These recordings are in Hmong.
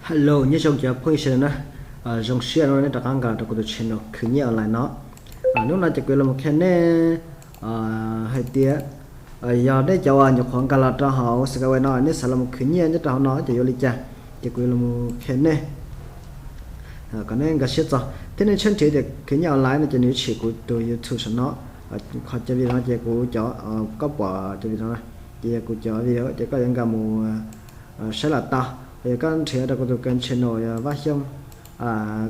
Hello, nyob zoo cov phooj ywg sawv daws na. Zoo siab no nej rov qab nkag los rau kuv tus channel khwv nyiaj online no. Hnub no ces kuv yuav los mus qhia nej hais tias yog nej cov uas nyuam qhuav nkag los rau hauv Skyway no nej xav los mus khwv nyiaj nyob rau hauv no ces yuav ua li cas, ces kuv yuav los mus qhia nej kom nej nkag siab txog thiab nej tshawb nrhiav tias khwv nyiaj online no ces nws yuav tshwm kuv tus YouTube saum no. Qhov cov video no ces kuv cov, koj pom cov video no ces yog kuv cov video ces koj yuav nkag mus saib los tau. Yog koj nrhiav rau kuv tus kênh channel Vaj Xyooj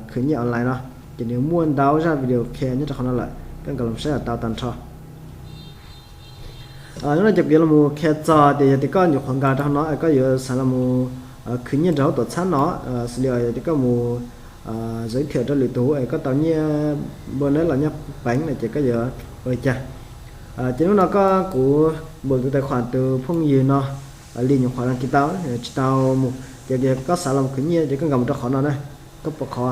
khwv nyiaj online no ces nws muaj ntau zaj video qhia nyob rau qhov no lawm, koj nkag los saib los tau tag nrho. Hnub no ces kuv yuav los mus qhia txog tias yog tias koj nyuam qhuav nkag rau hauv no es koj yuav xav los mus khwv nyiaj nrog huab tuam txhab no, xws li yog tias koj mus giới thiệu rau lwm tus es koj tau nyiaj bonus los nyiaj peev no ces koj yuav ua li cas. Ces hnub no koj, kuv npam tus tais khuam tus phooj ywg no li nyuam qhuav đăng ký tau, tsis tau mus ces koj xav los mus khwv nyiaj ces koj nkag mus rau qhov no na. Koj pom qhov,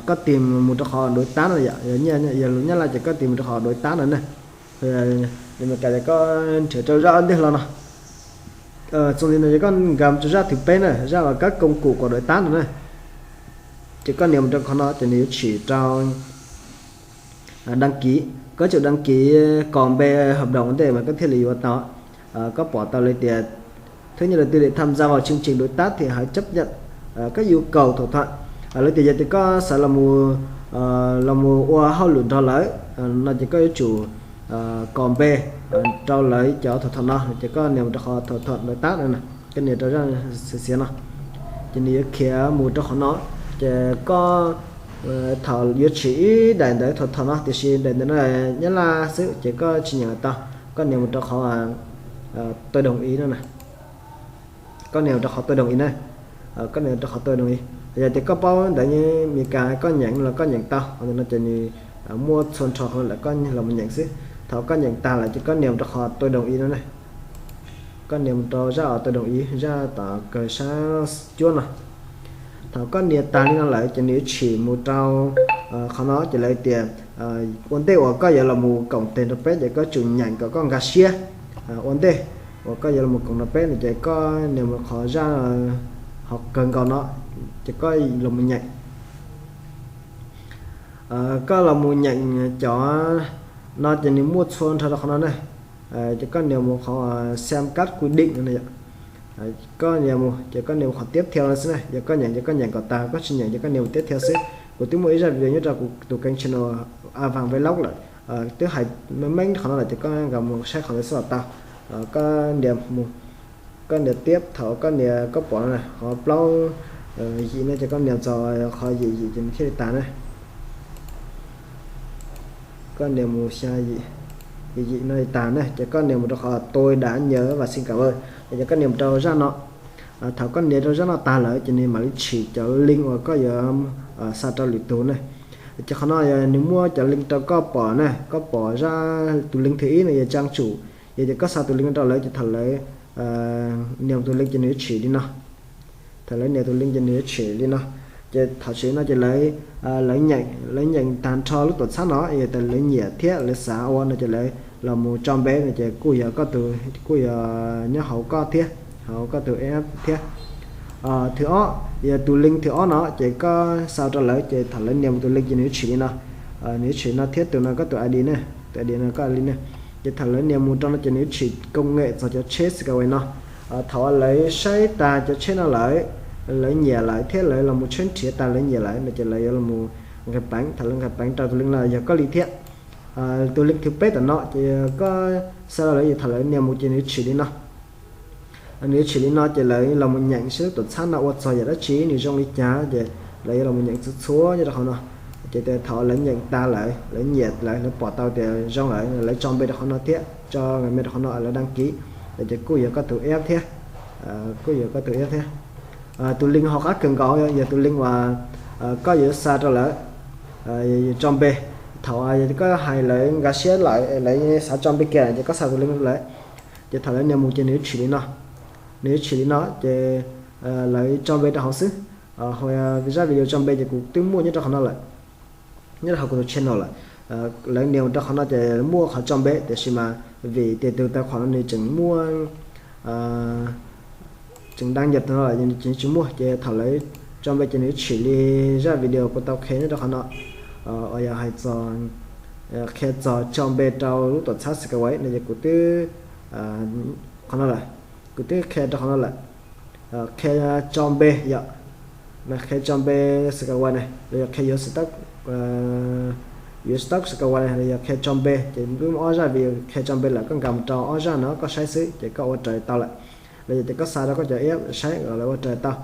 koj tig mus rau qhov đối tác no yom, yog lus Nyab Laj ces koj tig mus rau qhov đối tác no na. Li Meskas ces koj nrhiav rau zaj ua ntej hlo no. Txuas ntxiv no ces koj nkag mus rau zaj thứ peb na, zaj uas các công cụ của đối tác no na. Ces koj nias mus rau qhov no ces nws yuav tshwm rau đăng ký, koj tsum đăng ký kos npe hợp đồng ua ntej mas koj thiaj li yuav tau. Koj pom tau lawv tias thứ nhất là tư lệnh tham gia vào chương trình đối tác thì hãy chấp nhận các yêu cầu thỏa thuận. Lawv tias yog tias koj xav los mus, los mus ua hauj lwm nrog lawv no ces koj yuav tsum kos npe rau lawv cov thỏa thuận no ces koj nias mus rau qhov thỏa thuận đối tác no, koj nias rau zaj xiav xiav no ces nws yuav khiav mus rau qhov no. Ces koj, thaum yuav tshwm ib daim ntawv thỏa thuận no tiam sis daim ntawv no Nyab Laj xwb ces koj tsis nyeem tau, koj nias mus rau qhov tôi đồng ý no na. Koj nias mus rau qhov tôi đồng ý na. Koj nias rau qhov tôi đồng ý. Yog tias koj paub ntawv Meskas koj nyeem los koj nyeem tau, qhov ntawm no ces nws muaj txhua nrho hauv lawm, koj los mus nyeem xwb. Thaum koj nyeem tag lawm ces koj nias mus rau qhov tôi đồng ý no na. Koj nias mus rau zaj uas tôi đồng ý, zaj tom kawg sab cuab no. Thaum koj nias tag li no lawm ces nws yuav tshwm mus rau qhov no ces lawv tias ua ntej uas koj yuav los mus koom tes rau peb ces koj tsum nyeem kom koj nkag siab. Ua ntej uas koj yuav los mus koom rau peb no ces koj nias mus qhov zaj hauv kawg nkaus no ces koj los mus nyeem. Koj los mus nyeem cov no ces nws muaj txhua nrho rau qhov no na. Ces koj nias mus qhov xem các quy định no, koj nias mus ces koj nias mus qhov tiếp theo no xwb na. Yog koj nyeem ces koj nyeem kom tag, koj tsis nyeem ces koj nias mus tiếp theo xwb. Kuv twb muaj ib zaj video nyob rau kuv tus kênh channel A Vàng Vlog lawm, twb hais meej meej qhov no lawm ces koj nkag mus saib qhov ntawd xwb los tau. Koj nias mus, koj nias tiếp, thaum koj nias koj pom no qhov plaub yim no ces koj nias txog qhov yim yim ces nws thiaj li tag na. Koj nias mus xya yim, yim yim no li tag na ces koj nias mus rau qhov tôi đã nhớ và xin cảm ơn, ces koj nias mus rau zaj no. Thaum koj nias rau zaj no tag lawm ces nws mam li tshwm cov link uas koj yuav xa rau lwm tus na. Ces qhov no yog nws muab cov link rau koj pom na, koj pom zaj tus link thứ ib no yog trang chủ. Yog tias koj xa tus link no rau lawv ces thaum lawv nias tus link ces nws yuav tshwm li no. Thaum lawv nias tus link ces nws yuav tshwm li no. Ces thaum tshwm no ces lawv, lawv nyeem, lawv nyeem tag nrho lub tuam txhab no, yog tias lawv nyiam thiab lawv xav ua no ces lawv los mus tso npe no ces kuj yog koj tus, kuj yog nyob hauv koj thiab, hauv koj tus app thiab. Thứ ob, yog tus link thứ ob no ces koj xa rau lawv ces thaum lawv nias mus tus link ces nws yuav tshwm li no. Nws yuav tshwm no thiab tus no koj tus ID ne, tus ID no koj ID ne. Ces thaum lawv nias mus rau no ces nws yuav tshwm công nghệ txog cov tsheb Skyway no. Thaum lawv saib tag cov tsheb no lawm, lawv nyiam lawm thiab lawv los mus tshawb nrhiav tag lawv nyiam lawm no ces lawv yuav los mus nqis peev. Thaum lawv nqis peev rau tus link no yog koj li thiab. Tus link thứ peb tom no ces koj xa rau lawv, thaum lawv nias mus ces nws yuav tshwm li no. Nws yuav tshwm li no ces lawv los mus nyeem seb lub tuam txhab no ua txog yam dab tsi, nws zoo li cas ces lawv yuav los mus nyeem txhua txhua nyob rau qhov no. Ces thaum lawv nyeem tag lawm, lawv nyiam lawm, lawv pom tau tias zoo lawm, lawv tso npe rau qhov no thiab, tso npe rau qhov no lawv đăng ký, ces kuj yog koj tus app thiab, kuj yog koj tus app thiab. Tus link hauv qab kawg nkaus yog tus link uas koj yuav xa rau lawv tso npe. Thaum koj hais lawv nkag siab lawm, lawv xav tso npe kiag lawm ces koj xa tus link rau lawv. Ces thaum lawv nias mus ces nws yuav tshwm li no, nws yuav tshwm li no ces lawv tso npe rau hauv xwb. Zaj video tso npe ces kuv twb muaj nyob rau qhov no lawm, nyob rau hauv kuv tus channel lawm. Lawv nias mus rau qhov no ces muaj qhov tso npe, tiam sis mas vim tias tus tais khuam no nws tseem muaj, tseem đăng nhập no lawm ces nws tsis muaj, ces thaum lawv tso npe ces nws tshwm li zaj video kuv tau qhia nyob rau qhov no, uas yog hais txog, qhia txog tso npe rau lub tuam txhab Skyway no ces kuv twb, qhov no lawm, kuv twb qhia rau qhov no lawm. Qhia tso npe yom, qhia tso npe Skyway na los yog qhia yuav stock, yuav stock Skyway na los yog qhia tso npe, ces twb muaj ob zaj video qhia tso npe lawm, koj nkag mus rau ob zaj no koj saib xwb ces koj ua raws tau lawm. Los yog tias koj xa rau koj cov app saib los lawv ua raws tau.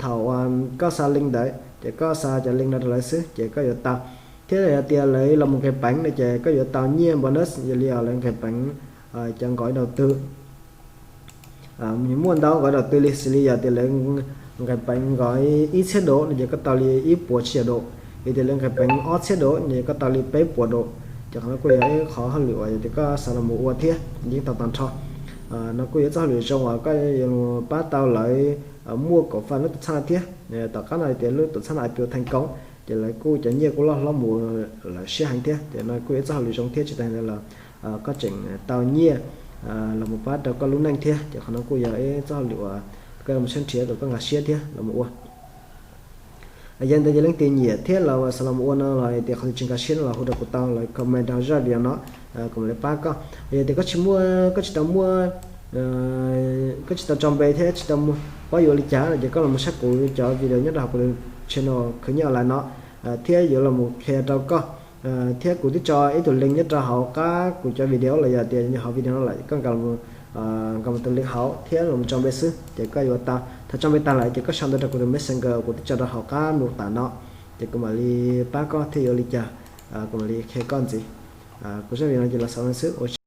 Thaum koj xa link ntawd ces koj xa cov link no rau lawv xwb ces koj yuav tau. Thiab yog tias lawv los mus nqis peev no ces koj yuav tau nyiaj bonus yog li lawv nqis peev cov nkawd đầu tư. Muaj ntau nkawd đầu tư li, xws li yog tias lawv nqis peev nkawd ib txhiab dos no ces koj tau li ib puas tsib caug dos. Yog tias lawv nqis peev ob txhiab dos no ces koj tau li peb puas dos. Ces qhov no kuj yog ib qhov hauj lwm uas yog tias koj xav los mus ua thiab yeej tau tag nrho. No kuj yog txoj hauj lwm zoo uas koj yuav pab tau lawv muaj kaum faj lub tuam txhab no thiab. Tom qab no tias lub tuam txhab no IPO thành công ces lawv kuj cov nyiaj kuj loj hlob mus lawm siab heev thiab. Ces no kuj yog txoj hauj lwm zoo thiab tsis tas li ntawd los koj tseem tau nyiaj los mus pab rau koj lub neej thiab. Ces qhov no kuj yog ib txoj hauj lwm uas koj los mus sab nrhiav kom koj nkag siab thiab los mus ua. Yog li ntawd ces leej twg nyiam thiab los xav los mus ua no los tias qhov twg tsis nkag siab no los hu rau kuv tau, los comment rau zaj video no, kuv mam li pab koj. Yog tias koj tsis muaj, koj tsis tau muaj, koj tsis tau tso npe thiab tsis tau paub yuav ua li cas no ces koj los mus saib kuv cov video nyob rau hauv kuv channel khwv nyiaj online no, thiab yuav los mus qhia rau koj. Thiab kuv twb tso ib tug link nyob rau hauv qab kuv cov video los yog tias hauv video no lawm, koj nkag mus tus link hauv thiab los mus tso npe xwb ces koj yuav tau. Thaum tso npe tag lawm ces koj sau ntawv rau kuv tus Messenger kuv twb tso rau hauv qab mô tả no, ces kuv mam li pab koj thiab yuav ua li cas kuv mam li qhia koj ntxiv. Kuv zaj video no ces los xaus li no xwb, ua tsaug.